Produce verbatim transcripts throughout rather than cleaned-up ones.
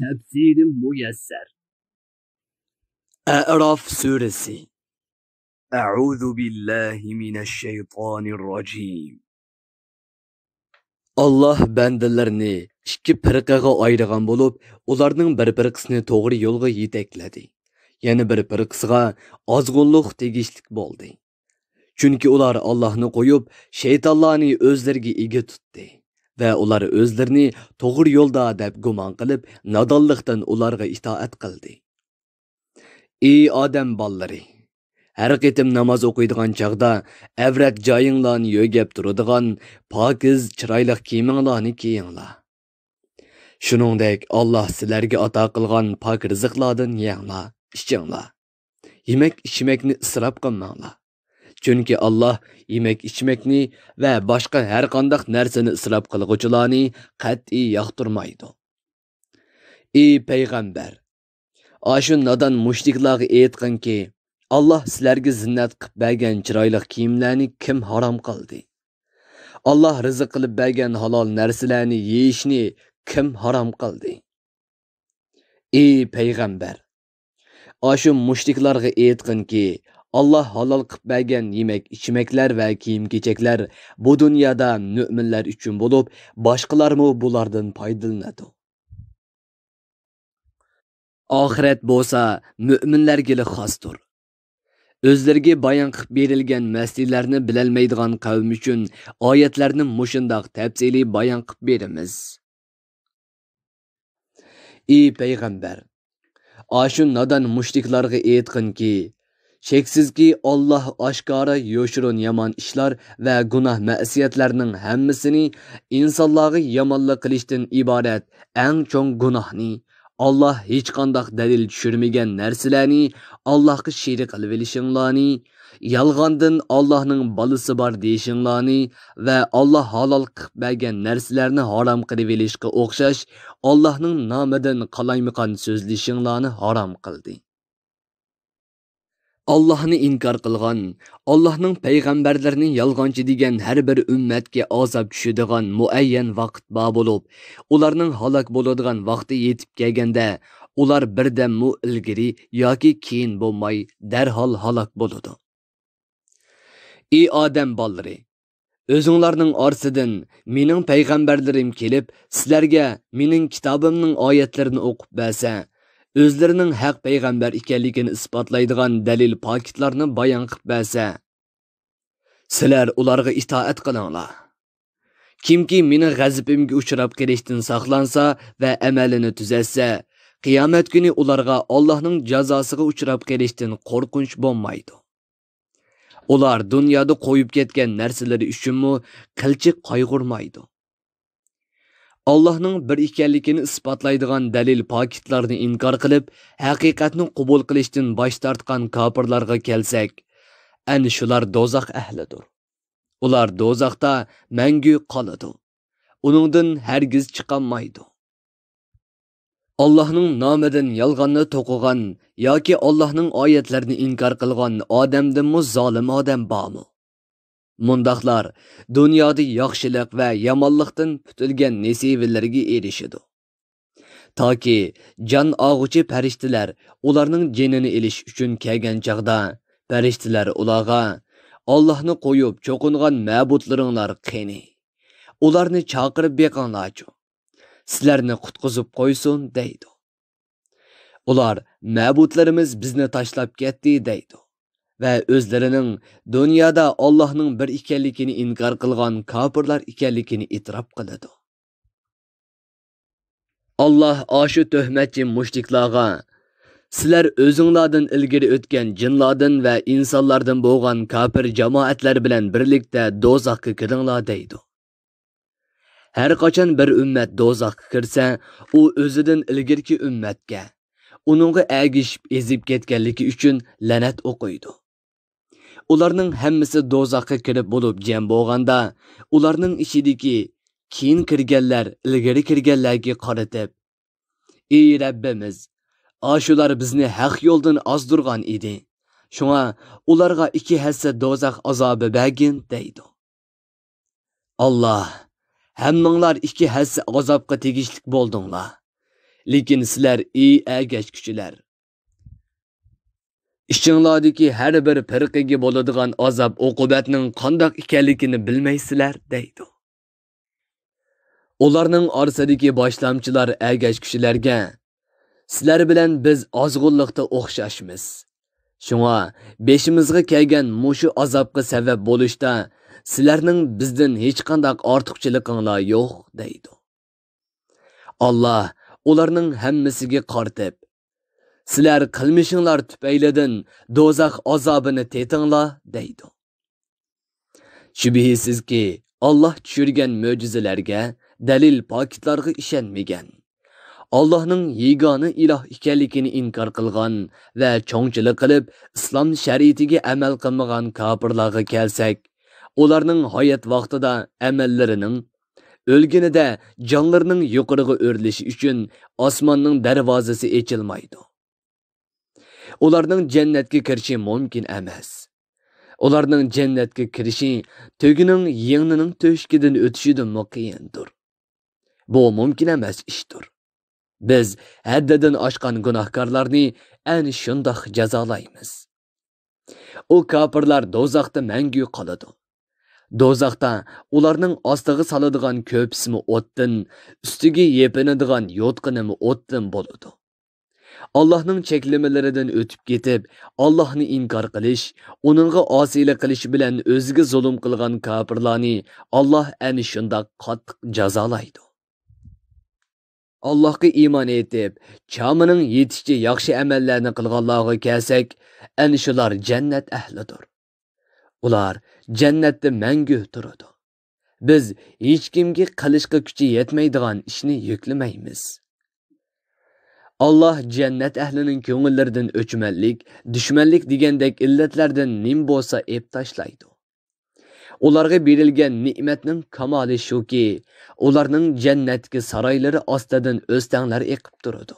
تەپسىرى مۇيەسسەر. ئەئراف سۈرىسى. أعوذ بالله من الشيطان الرجيم. ئاللاھ بەندىلىرىنى ئىككى پىرقىگە ئايرىغان بولۇپ، ئۇلارنىڭ بىر پىرقىسىنى توغرا يولغا يېتەكلىدى، يەنە بىر پىرقىسىغا ئازغۇنلۇق تېگىشلىك بولدى. چۈنكى ئۇلار ئاللاھنى قويۇپ، شەيتانلارنى ئۆزلىرىگە ئىگە تۇتتى ۋە ئۇلار ئۆزلىرىنى توغرا يولدا دەپ گۇمان قىلىپ، نادانلىقتىن ئۇلارغا ئىتائەت قىلدى. ئى ئادەم بالىلىرى! ھەر قېتىم ناماز ئوقۇيدىغان چاغدا ئەۋرەت جايىڭلارنى يۆگەپ تۇرىدىغان پاكىز، چىرايلىق كىيىمىڭلارنى كىيىڭلار. شۇنىڭدەك ئاللاھ سىلەرگە ئاتا قىلغان پاك رىزىقلاردىن يەڭلار، ئىچىڭلار. يېمەك-ئىچمەكنى ئىسراپ قىلماڭلار. چۈنكى ئاللاھ يېمەك-ئىچمەكنى ۋە باشقا ھەرقانداق نەرسىنى ئىسراپ قىلغۇچىلارنى قەتئىي ياقتۇرمايدۇ. ئى پەيغەمبەر! ئاشۇ نادان مۇشرىكلارغا ئېيتقىنكى، ئاللاھ سىلەرگە زىننەت قىلىپ بەرگەن چىرايلىق كىيىملەرنى كىم ھارام قىلدى؟ ئاللاھ رىزىق قىلىپ بەرگەن ھالال نەرسىلەرنى يېيىشنى كىم ھارام قىلدى؟ ئى پەيغەمبەر! ئاشۇ مۇشرىكلارغا ئېيتقىنكى، ئاللاھ ھالال قىلىپ بەرگەن يېمەك-ئىچمەكلەر ۋە كىيىم-كېچەكلەر بۇ دۇنيادا مۆمىنلەر ئۈچۈن بولۇپ، باشقىلارمۇ بۇلاردىن پايدىلىنىدۇ. ئاخىرەت بولسا مۆمىنلەرگىلا خاستۇر. ئۆزلىرىگە بايان قىلىپ بېرىلگەن مەسىلىلەرنى بىلەلمەيدىغان قەۋم ئۈچۈن ئايەتلەرنى مۇشۇنداق تەپسىلىي بايان قىلىپ بېرىمىز. ئى پەيغەمبەر! ئاشۇ نادان مۇشرىكلارغا ئېيتقىنكى، شەكسىزكى، ئاللاھ ئاشكارا يوشۇرۇن يامان ئىشلار ۋە گۇناھ مەسىيەتلەرنىڭ ھەممىسىنى، ئىنسانلارغا يامانلىق قىلىشتىن ئىبارەت ئەڭ چوڭ گۇناھنى، ئاللاھ ھېچقانداق دەلىل چۈشۈرمىگەن نەرسىلەرنى، ئاللاھقا شېرىك قىلىۋېلىشىڭلارنى، يالغاندىن ئاللاھنىڭ بالىسى بار دېيىشىڭلارنى ۋە ئاللاھ ھالال قىلىپ بەرگەن نەرسىلەرنى ھارام قىلىۋېلىشقا ئوخشاش ئاللاھنىڭ نامىدىن قالايمىقان سۆزلىشىڭلارنى ھارام قىلدى. ئاللاھنى ئىنكار قىلغان، ئاللاھنىڭ پەيغەمبەرلىرىنى يالغانچى دېگەن ھەر بىر ئۈممەتكە ئازاب چۈشىدىغان مۇئەييەن ۋاقىت بار بولۇپ، ئۇلارنىڭ ھالاك بولىدىغان ۋاقتى يېتىپ كەلگەندە، ئۇلار بىردەممۇ ئىلگىرى ياكى كېيىن بولماي، دەرھال ھالاك بولىدۇ. ئى ئادەم بالىلىرى! ئۆزۈڭلارنىڭ ئارىسىدىن مېنىڭ پەيغەمبەرلىرىم كېلىپ، سىلەرگە مېنىڭ كىتابىمنىڭ ئايەتلىرىنى ئوقۇپ بەرسە، ئۆزلىرىنىڭ ھەق پەيغەمبەر ئىكەنلىكىنى ئىسپاتلايدىغان دەلىل پاكىتلارنى بايان قىلىپ بەرسە، سىلەر ئۇلارغا ئىتائەت قىلىڭلار. كىمكى مېنىڭ غەزىپىمگە ئۇچراپ قېلىشتىن ساقلانسا ۋە ئەمەلىنى تۈزەتسە، قىيامەت كۈنى ئۇلارغا ئاللاھنىڭ جازاسىغا ئۇچراپ قېلىشتىن قورقۇنچ بولمايدۇ. ئۇلار دۇنيادا قويۇپ كەتكەن نەرسىلىرى ئۈچۈنمۇ قىلچە قايغۇرمايدۇ. ئاللاھنىڭ بىر ئىكەنلىكىنى ئىسپاتلايدىغان دەلىل پاكىتلارنى ئىنكار قىلىپ، ھەقىقەتنى قوبۇل قىلىشتىن باش تارتقان كاپىرلارغا كەلسەك، ئەنە شۇلار دوزاخ ئەھلىدۇر. ئۇلار دوزاختا مەڭگۈ قالىدۇ. ئۇنىڭدىن ھەرگىز چىقالمايدۇ. ئاللاھنىڭ نامىدىن يالغاننى توقۇغان ياكى ئاللاھنىڭ ئايەتلىرىنى ئىنكار قىلغان ئادەمدىنمۇ زالىم ئادەم بارمۇ؟ مۇنداقلار دۇنيادا ياخشىلىق ۋە يامانلىقتىن پۈتۈلگەن نېسىۋىلىرىگە ئېرىشىدۇ. تاكى جان ئالغۇچى پەرىشتىلەر ئۇلارنىڭ جېنىنى ئېلىش ئۈچۈن كەلگەن چاغدا، پەرىشتىلەر ئۇلارغا، «ئاللاھنى قويۇپ چوقۇنغان مەبۇدلىرىڭلار قېنى؟ ئۇلارنى چاقىرىپ بېقىڭلارچۇ، سىلەرنى قۇتقۇزۇپ قويسۇن» دەيدۇ. ئۇلار، «مەبۇدلىرىمىز بىزنى تاشلاپ كەتتى» دەيدۇ ۋە ئۆزلىرىنىڭ دۇنيادا ئاللاھنىڭ بىر ئىكەنلىكىنى ئىنكار قىلغان كاپىرلار ئىكەنلىكىنى ئېتىراپ قىلىدۇ. ئاللاھ ئاشۇ تۆھمەتچى مۇشرىكلارغا، «سىلەر ئۆزۈڭلاردىن ئىلگىرى ئۆتكەن جىنلاردىن ۋە ئىنسانلاردىن بولغان كاپىر جامائەتلەر بىلەن بىرلىكتە دوزاخقا كىرىڭلار» دەيدۇ. ھەر قاچان بىر ئۈممەت دوزاخقا كىرسە، ئۇ ئۆزىدىن ئىلگىرىكى ئۈممەتكە، ئۇنىڭغا ئەگىشىپ ئېزىپ كەتكەنلىكى ئۈچۈن لەنەت ئوقۇيدۇ. ئۇلارنىڭ ھەممىسى دوزاخقا كىرىپ بولۇپ جەم بولغاندا، ئۇلارنىڭ ئىچىدىكى كېيىن كىرگەنلەر ئىلگىرى كىرگەنلەرگە قارىتىپ، «ئى رەببىمىز، ئاشۇلار بىزنى ھەق يولدىن ئازدۇرغان ئىدى، شۇڭا ئۇلارغا ئىككى ھەسسە دوزاخ ئازابى بەرگىن» دەيدۇ. ئاللاھ، «ھەممىڭلار ئىككى ھەسسە ئازابقا تېگىشلىك بولدۇڭلار. لېكىن سىلەر، ئى ئەگەشكۈچىلەر، ئىچىڭلاردىكى ھەر بىر پىرقىگە بولىدىغان ئازاب-ئوقۇبەتنىڭ قانداق ئىكەنلىكىنى بىلمەيسىلەر» دەيدۇ. ئۇلارنىڭ ئارىسىدىكى باشلامچىلار ئەگەشكۈچىلەرگە: «سىلەر بىلەن بىز ئازغۇنلۇقتا ئوخشاشمىز. شۇڭا بېشىمىزغا كەلگەن مۇشۇ ئازابقا سەۋەب بولۇشتا سىلەرنىڭ بىزدىن ھېچقانداق ئارتۇقچىلىقىڭلار يوق» دەيدۇ. ئاللا ئۇلارنىڭ ھەممىسىگە قارىتىپ: «سىلەر قىلمىشىڭلار تۈپەيلىدىن دوزاخ ئازابىنى تېتىڭلار» دەيدۇ. شۈبھىسىزكى، ئاللا چۈشۈرگەن مۆجىزىلەرگە، دەلىل پاكىتلارغا ئىشەنمىگەن، ئاللانىڭ يېگانە ئىلاھ ئىكەنلىكىنى ئىنكار قىلغان ۋە چوڭچىلىق قىلىپ ئىسلام شەرىئىتىگە ئەمەل قىلمىغان كاپىرلارغا كەلسەك، ئۇلارنىڭ ھايات ۋاقتىدا ئەمەللىرىنىڭ، ئۆلگىنىدە جانلىرىنىڭ يۇقىرىغا ئۆرلىشى ئۈچۈن ئاسماننىڭ دەرۋازىسى ئېچىلمايدۇ. ئۇلارنىڭ جەننەتكە كىرىشى مۇمكىن ئەمەس. ئۇلارنىڭ جەننەتكە كىرىشى تۆگىنىڭ يىڭنىنىڭ تۆشۈكىدىن ئۆتۈشىدىنمۇ قىيىندۇر. بۇ مۇمكىن ئەمەس ئىشتۇر. بىز ھەددىدىن ئاشقان گۇناھكارلارنى ئەنە شۇنداق جازالايمىز. ئۇ كاپىرلار دوزاختا مەڭگۈ قالىدۇ. دوزاختا ئۇلارنىڭ ئاستىغا سالىدىغان كۆرپىسىمۇ ئوتتىن، ئۈستىگە يېپىنىدىغان يوتقىنىمۇ ئوتتىن بولىدۇ. ئاللاھنىڭ چەكلىمىلىرىدىن ئۆتۈپ كېتىپ، ئاللاھنى ئىنكار قىلىش، ئۇنىڭغا ئاسىيلىق قىلىش بىلەن ئۆزىگە زۇلۇم قىلغان كاپىرلارنى ئاللاھ ئەنە شۇنداق قاتتىق جازالايدۇ. ئاللاھقا ئىمان ئېيتىپ، چامىنىڭ يېتىشىچە ياخشى ئەمەللەرنى قىلغانلارغا كەلسەك، ئەنە شۇلار جەننەت ئەھلىدۇر. ئۇلار جەننەتتە مەڭگۈ تۇرىدۇ. بىز ھېچكىمگە قىلىشقا كۈچى يەتمەيدىغان ئىشنى يۈكلىمەيمىز. ئاللاھ جەننەت ئەھلىنىڭ كۆڭۈللىرىدىن ئۆچمەنلىك، دۈشمەنلىك دېگەندەك ئىللەتلەردىن نېمە بولسا ئېلىپ تاشلايدۇ. ئۇلارغا بېرىلگەن نېمەتنىڭ كامالى شۇكى، ئۇلارنىڭ جەننەتتىكى سارايلىرى ئاستىدىن ئۆستەڭلەر ئېقىپ تۇرىدۇ.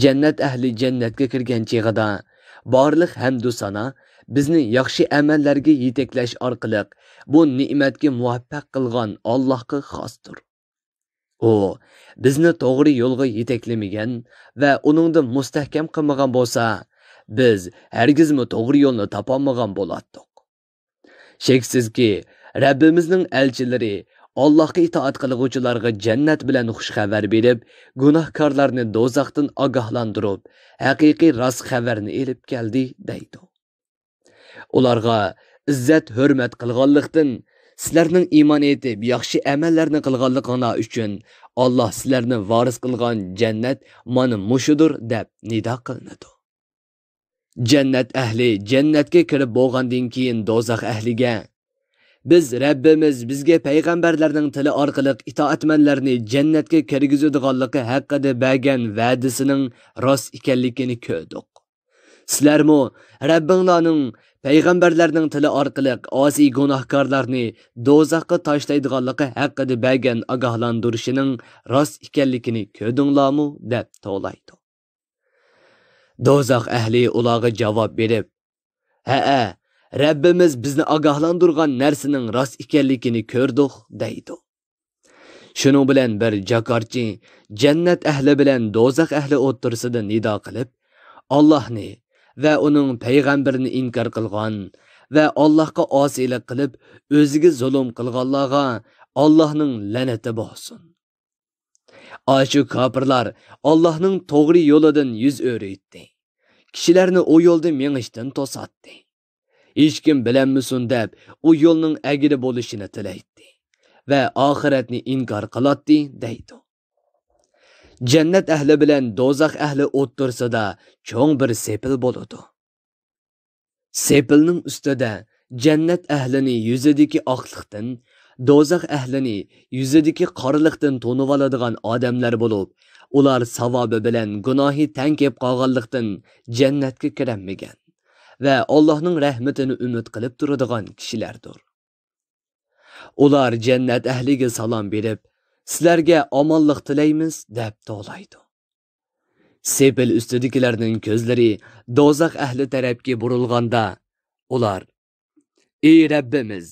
جەننەت ئەھلى جەننەتكە كىرگەن چېغىدا، بارلىق ھەمدۇ سانا بىزنى ياخشى ئەمەللەرگە يېتەكلەش ئارقىلىق بۇ نېمەتكە مۇۋەپپەق قىلغان ئاللاھقا خاستۇر. ئۇ بىزنى توغرا يولغا يېتەكلىمىگەن ۋە ئۇنىڭدا مۇستەھكەم قىلمىغان بولسا، بىز ھەرگىزمۇ توغرا يولنى تاپالمىغان بولاتتۇق. شەكسىزكى، رەببىمىزنىڭ ئەلچىلىرى ئاللاھقا ئىتائەت قىلغۇچىلارغا جەننەت بىلەن خۇش خەۋەر بېرىپ، گۇناھكارلارنى دوزاختىن ئاگاھلاندۇرۇپ، ھەقىقىي راست خەۋەرنى ئېلىپ كەلدى، دەيدۇ. ئۇلارغا ئىززەت-ھۆرمەت قىلغانلىقتىن، سىلەرنىڭ ئىمان ئېيتىپ، ياخشى ئەمەللەرنى قىلغانلىقىڭلار ئۈچۈن ئاللاھ سىلەرنى ۋارىس قىلغان جەننەت مانا مۇشۇدۇر، دەپ نىدا قىلىنىدۇ. جەننەت ئەھلى جەننەتكە كىرىپ بولغاندىن كېيىن دوزاخ ئەھلىگە، بىز رەببىمىز بىزگە پەيغەمبەرلەرنىڭ تىلى ئارقىلىق ئىتائەتمەنلەرنى جەننەتكە كىرگۈزىدىغانلىقى ھەققىدە بەرگەن ۋەدىسىنىڭ راست ئىكەنلىكىنى كۆردۇق. سىلەرمۇ رەببىڭلارنىڭ پەيغەمبەرلەرنىڭ تىلى ئارقىلىق ئاسىي گۇناھكارلارنى دوزاخقا تاشلايدىغانلىقى ھەققىدە بەرگەن ئاگاھلاندۇرۇشىنىڭ راست ئىكەنلىكىنى كۆردۈڭلارمۇ؟ دەپ توۋلايدۇ. دوزاخ ئەھلى ئۇلارغا جاۋاب بېرىپ، ھەئە، رەببىمىز بىزنى ئاگاھلاندۇرغان نەرسىنىڭ راست ئىكەنلىكىنى كۆردۇق، دەيدۇ. شۇنىڭ بىلەن بىر جاكارچى جەننەت ئەھلى بىلەن دوزاخ ئەھلى ئوتتۇرىسىدا نىدا قىلىپ، ئاللاھنى ۋە ئۇنىڭ پەيغەمبىرىنى ئىنكار قىلغان ۋە ئاللاھقا ئاسىيلىق قىلىپ، ئۆزىگە زۇلۇم قىلغانلارغا ئاللاھنىڭ لەنىتى بولسۇن. ئاشۇ كاپىرلار ئاللاھنىڭ توغرا يولىدىن يۈز ئۆرۈيتتى. كىشىلەرنى ئۇ يولدا مېڭىشتىن توساتتى. ھېچكىم بىلەلمىسۇن دەپ، ئۇ يولنىڭ ئەگرى بولۇشىنى تىلەيتتى ۋە ئاخىرەتنى ئىنكار قىلاتتى، دەيدۇ. جەننەت ئەھلى بىلەن دوزاخ ئەھلى ئوتتۇرىسىدا چوڭ بىر سېپىل بولىدۇ. سېپىلنىڭ ئۈستىدە جەننەت ئەھلىنى يۈزىدىكى ئاقلىقتىن، دوزاخ ئەھلىنى يۈزىدىكى قارىلىقتىن تونۇۋالىدىغان ئادەملەر بولۇپ، ئۇلار ساۋابى بىلەن گۇناھى تەڭ كېلىپ قالغانلىقتىن جەننەتكە كىرەلمىگەن ۋە ئاللاھنىڭ رەھمىتىنى ئۈمىد قىلىپ تۇرىدىغان كىشىلەردۇر. ئۇلار جەننەت ئەھلىگە سالام بېرىپ، سىلەرگە ئامانلىق تىلەيمىز، دەپ توۋلايدۇ. سېپىل ئۈستىدىكىلەرنىڭ كۆزلىرى دوزاخ ئەھلى تەرەپكە بۇرۇلغاندا، ئۇلار، ئى رەببىمىز،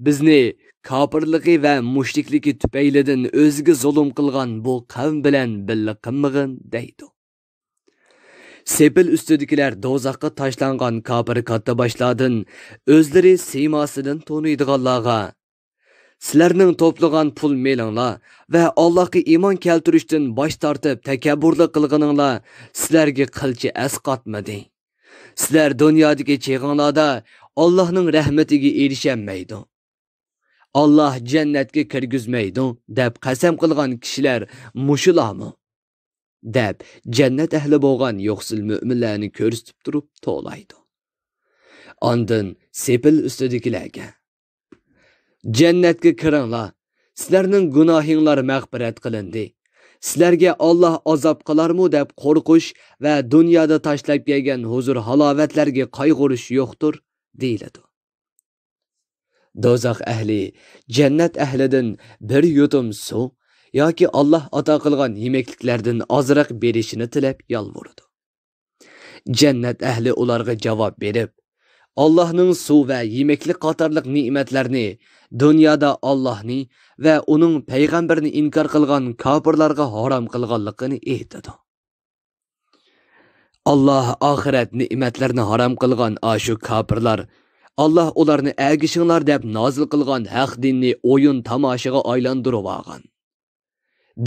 بىزنى كاپىرلىقى ۋە مۇشرىكلىكى تۈپەيلىدىن ئۆزىگە زۇلۇم قىلغان بۇ قەۋم بىلەن بىللە قىلمىغىن» دەيدۇ. سېپىل ئۈستىدىكىلەر دوزاخقا تاشلانغان كاپىر كاتتىباشلاردىن ئۆزلىرى سىيماسىدىن تونۇيدىغانلارغا، «سىلەرنىڭ توپلىغان پۇل مېلىڭلار ۋە ئاللاھقا ئىمان كەلتۈرۈشتىن باش تارتىپ تەكەببۇرلۇق قىلغىنىڭلار سىلەرگە قىلچە ئەسقاتمىدى. سىلەر دۇنيادىكى چېغىڭلاردا ئاللاھنىڭ رەھمىتىگە ئېرىشەلمەيدۇ، ئاللاھ جەننەتكە كىرگۈزمەيدۇ دەپ قەسەم قىلغان كىشىلەر مۇشۇلارمۇ؟» دەپ، جەننەت ئەھلى بولغان يوقسۇل مۆمىنلەرنى كۆرسىتىپ تۇرۇپ توۋلايدۇ. ئاندىن سېپىل ئۈستىدىكىلەرگە، «جەننەتكە كىرىڭلار، سىلەرنىڭ گۇناھىڭلار مەغپىرەت قىلىندى. سىلەرگە ئاللاھ ئازاب قىلارمۇ دەپ قورقۇش ۋە دۇنيادا تاشلاپ كەلگەن ھۇزۇر-ھالاۋەتلەرگە قايغۇرۇش يوقتۇر» دېيىلىدۇ. دوزاخ ئەھلى جەننەت ئەھلىدىن بىر يۇتۇم سۇ ياكى ئاللاھ ئاتا قىلغان يېمەكلىكلەردىن ئازراق بېرىشىنى تىلەپ يالۋۇرىدۇ. جەننەت ئەھلى ئۇلارغا جاۋاب بېرىپ، ئاللاھنىڭ سۇ ۋە يېمەكلىك قاتارلىق نېمەتلەرنى دۇنيادا ئاللاھنى ۋە ئۇنىڭ پەيغەمبىرىنى ئىنكار قىلغان كاپىرلارغا ھارام قىلغانلىقىنى ئېيتىدۇ. ئاللاھ ئاخىرەت نېمەتلىرىنى ھارام قىلغان ئاشۇ كاپىرلار، ئاللاھ ئۇلارنى ئەگىشىڭلار دەپ نازىل قىلغان ھەق دىننى ئويۇن تاماشىغا ئايلاندۇرۇۋالغان،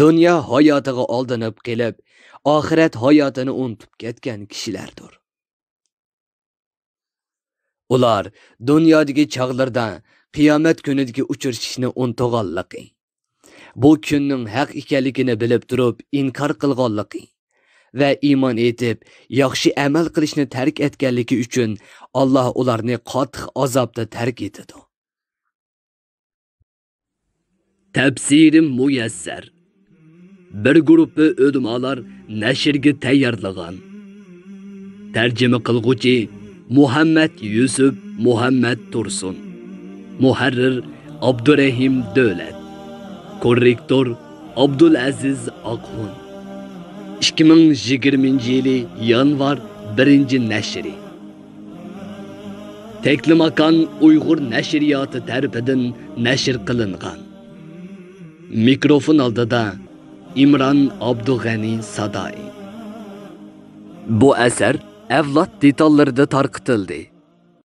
دۇنيا ھاياتىغا ئالدىنىپ قېلىپ، ئاخىرەت ھاياتىنى ئۇنتۇپ كەتكەن كىشىلەردۇر. ئۇلار دۇنيادىكى چاغلىرىدا قىيامەت كۈنىدىكى ئۇچرىشىشنى ئۇنتۇغانلىقى، بۇ كۈننىڭ ھەق ئىكەنلىكىنى بىلىپ تۇرۇپ ئىنكار قىلغانلىقى ۋە ئىمان ئېيتىپ ياخشى ئەمەل قىلىشنى تەرك ئەتكەنلىكى ئۈچۈن ئاللاھ ئۇلارنى قاتتىق ئازابتا تەرك ئېتىدۇ. تەپسىرى مۇيەسسەر. بىر گۇرۇپپا ئۆلىمالار نەشرگە تەييارلىغان. تەرجىمە قىلغۇچى مۇھەممەد يۈسۈپ مۇھەممەد تۇرسۇن. مۇھەررىر ئابدۇرېھىم دۆلەت. كوررېكتور ئابدۇلئەزىز ئاقھۇن. ئىككى مىڭ يىگىرمىنچى يىلى يانۋار بىرىنچى نەشرى. تەكلىماكان ئۇيغۇر نەشرىياتى تەرىپىدىن نەشر قىلىنغان. مىكروفون ئالدىدا ئىمران ئابدۇغەنى سادائى. بۇ ئەسەر ئەۋلاد دېتاللىرىدا تارقىتىلدى.